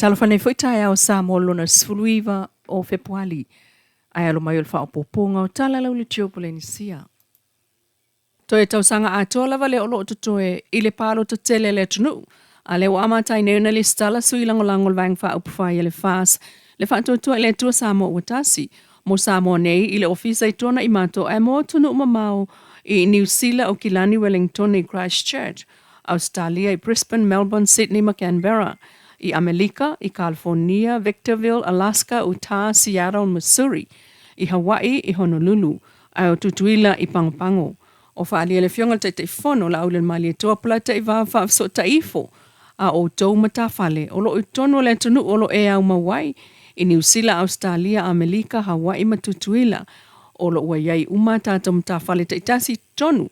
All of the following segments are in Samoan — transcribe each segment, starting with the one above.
Talofa nei foi taeao Samoa lona 19 o Fepuali, ae alo mai o le faaopoopoga o tala lau le Tio Polenisia. Toe tausaga atoa lava lea o lo o totoe i le palota tele a le atunuu, a lea ua amata ai nei ona lesitala sui lagolago o le Vaega Faaupufai a le FAST, le Faatuatua i le Atua Samoa ua Tasi, mo Samoa nei i le Ofisa i Tuanaimato ae mo atunuu mamao i Niu Sila, Aukilani, Welingtone, Christchurch, Ausetalia i Brisbane, Melbourne, Sydney ma Canberra, i Amelika i California, Victorville, Alaska, Utah, Seattle, Missouri, i Hawaii, i Honolulu, ae o Tutuila i Pagopago. O faaalia le Afioga i le Taitaifono Laaulialemalietoa Polataivao Faafesootai-ifo a outou matafale o lo o i totonu o le atunuu o lo o e aumau ai, i Niu Sila, Ausetalia, Amelika, Hawaii ma Tutuila. O lo o ua i ai uma a tatou matafale taitasi i totonu.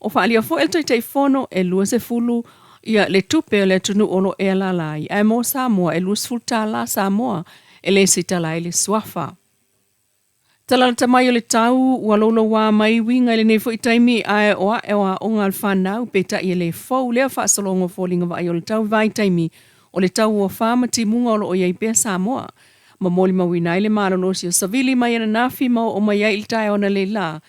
O faaalia foi e le Taitaifono e 20 ia le tupe a le atunuu o lo o e alaala ai, ae mo Samoa e 20 tala Samoa e lesitala ai le suafa. Tala lata mai o le tau ua louloua mai uiga i lenei foi taimi ae o ae o aoga a le fanau peitai e le fou lea faasologa o foliga vaaia o le tau i vaitaimi o le tau ua fa ma timuga o lo o i ai pea Samoa ma molimauina ai le malolosi o savili mai ananafi ma oo mai ai i le taeao analeila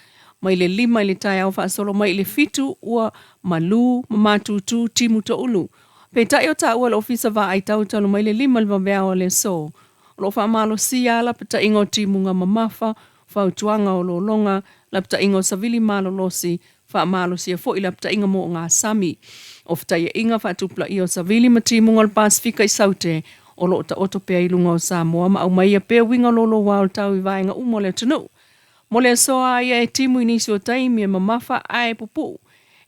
mai le 5 i le taeao faasolo mai i le 7 ua malū ma matutu timu toulu peitai o taua e le Ofisa Vaai Tau talu mai le 5 i le vaveao o le aso O lo o faamalosia lava lapataiga o timuga mamafa, fautuaga o lologa, lapataiga o savili malolosi, faamalosia foi lapataiga mo ogasami. O fetaiaiga faatupulaia o savili ma timuga o le Pasefika i Saute o lo o taoto pea i luga o Samoa ma aumaia pea uiga loloa o le tau i vaega uma o le atunuu. Mo le aso a ia e timu i nisi o taimi e mamafa ae pupuu.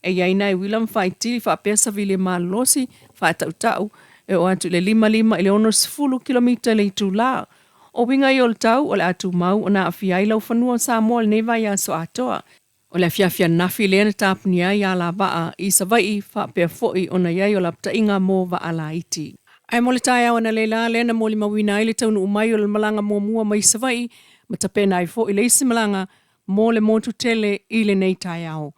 E i ai nai uila ma faitili faapea savili e malolosi, faatautau, e oo atu i le 55 i le 60 kilomita i le itulā. O uiga ia o le tau o le a tumau ona aafia ai laufanua o Samoa i lenei vaiaso atoa. O le afiafi ananafi lea na tapunia ai alavaa i Savaii faapea foi ona i ai o lapataiga mo vaa laiti. Ae mo le taeao analeila lea na molimauina ai le taunuu mai o le malaga muamua mai Savaii ma tapena ai foi le isi malaga mo le motu tele i lenei taeao.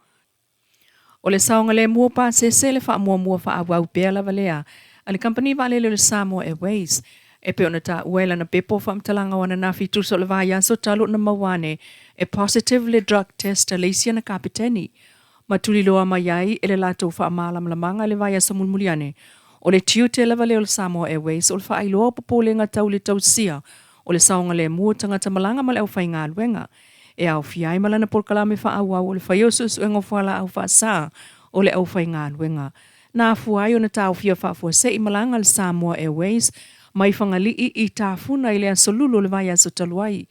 O le saogalemu o pasese le faamuamua faaauau pea lava lea a le kamupani vaalele o le Samoa Airways e pei ona taua e lana pepa o faamatalaga o ananafi tusa o le vaiaso talu ona maua ane e positive le drug test a le isi ana kapeteni ma tuliloa mai ai e le latou faamalamalamaga i le vaiaso mulimuli ane. O le tiute lava lea o le Samoa Airways o le faailoa o popolega tau le tausia o le saogalemu o tagata malaga ma le aufaigaluega e aofia ai ma lana polokalame faaauau o le faia o suesuega o fualaau faasa o le aufaigaluega. Na afua ai ona taofia faafuasei malaga a le Samoa Airways mai Fagalii i Tafuna i le aso Lulu o le vaiaso talu ai,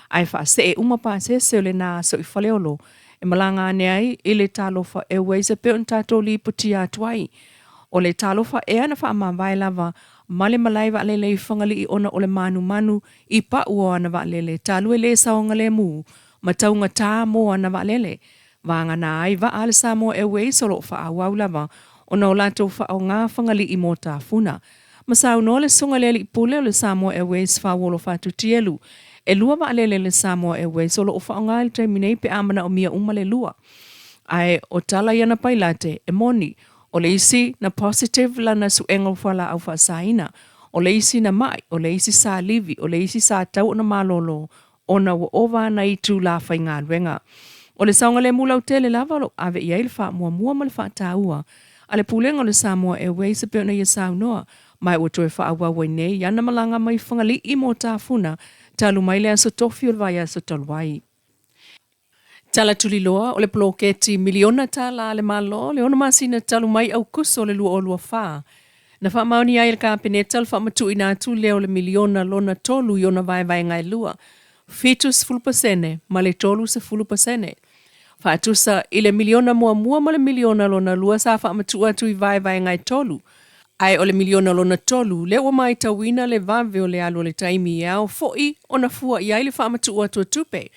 ae faasee uma pasese o lena aso i Faleolo e malaga ane ai i le Talofa Airways e pei ona tatou lipotia atu ai. O le Talofa Air na faamavae lava ma le malae vaalele i Fagalii ona o le manumanu i pau o ana vaalele talu e le saogalemu ma taugata mo ana vaalele. Vagana ai vaa a le Samoa Airways o lo o faaauau lava ona o latou faaaoga Fagalii mo Tafuna. Ma saunoa le Susuga i le Alii Pule o le Samoa Airways Fauolo Fatutielu, e lua vaalele le Samoa Airways o lo o faaaoga i le taimi nei pe a manaomia uma le lua. Ae o tala i ana pailate, e moni, O le isi na positive lana suega o fualaau faasaina, o le isi na ma'i, o le isi sa livi, o le isi sa tau ona malolo ona ua ova ana itulā faigaluega. O le saogalemu lautele lava o lo o ave i ai le faamuamua ma le faataua a le Pulega o le Samoa Airways e pei ona ia saunoa ma ua toe faaauau ai nei i ana malaga mai Fagalii mo Tafuna talu mai le aso Tofi o le vaiaso talu ai. Tala tuliloa o le poloketi miliona tala a le Malo le ono masina talu mai Aukuso o le 2024. Na faamaonia ai e le Kapeneta le faamatuuina atu lea o le miliona lona tolu i ona vaevaega e lua, 70% ma le 30%. Faatusa i le miliona muamua ma le miliona lona lua sa faamatuu atu i vaevaega e tolu, ae o le miliona lona tolu lea ua maitauina le vave o le alu o le taimi e ao foi ona fua i ai le faamatuu atu o tupe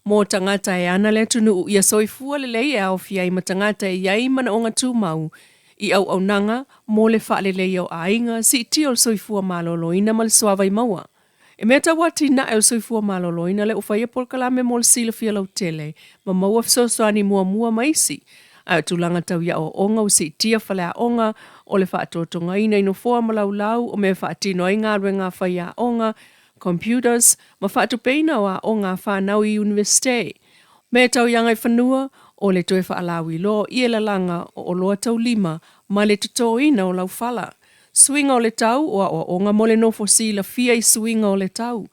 mo tagata e ana le atunuu ia soifua lelei e aofia ai ma tagata e i ai manaoga tumau i auaunaga mo le faaleleia o aiga, siitia o le soifua maloloina ma le suavai maua. E mea tau atinae o le soifua maloloina lea ua faia polokalame mo le silafia lautele ma maua fesoasoani muamua ma isi. Ae o tulaga tau i aoaoga ua siitia faleaoga, o le faatotogaina i nofoa ma laulau o mea e faatino ai galuega a faiaoga, computers, ma faatupeina o aoga a fanau i Iunivesite. Mea tau i agaifanua, o le toe faalauiloa o ie lalaga o oloa taulima ma le totoina o laufala. Suiga o le tau, o aoaoga mo le nofo silafia i suiga o le tau,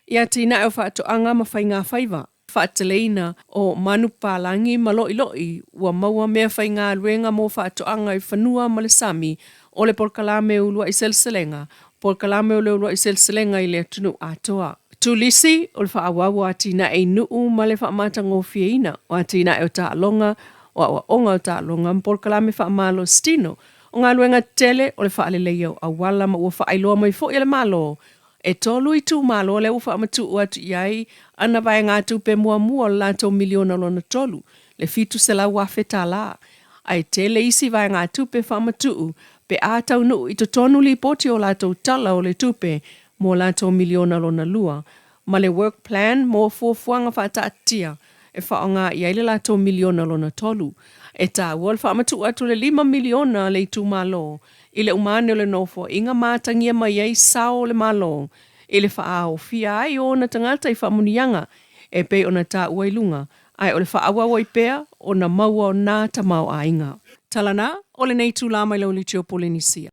i atinae o faatoaga ma faigafaiva. Faateleina o manupapalagi ma loiloi ua maua meafaigaluega mo faatoaga i fanua ma le sami o le Polokalame Uluai Seleselega, Polokalame o le Uluai Seleselega i le atunuu atoa. Turisi, o le faaauau o atinae i nuu ma le faamatagofieina o atinae o taaloga, o aoaoga o taaloga ma polokalame faamalositino. O galuega tetele o le faaleleia o auala ma ua faailoa mai foi e le Malo E tolu itumalo lea ua faamatuu atu i ai ana vaegatupe muamua o le latou miliona lona tolu, le $700,000. Ae tele isi vaegatupe faamatuu pe a taunuu i totonu lipoti o latou tala o le tupe mo latou miliona lona lua, ma le work plan mo fuafuaga faataatitia e faaaoga i ai le latou miliona lona tolu. E taua le faamatuu atu o le $5 miliona a le itumalo i le uma ane o le Nofoaiga ma atagia mai ai sao o le Malo i le faaofia ai o ona tagata i faamanuiaga e pei ona taua i luga, ae o le faaauau ai pea ona maua o na tamaoaiga. Tala na, o lenei itula mai lau Litio Polenisia.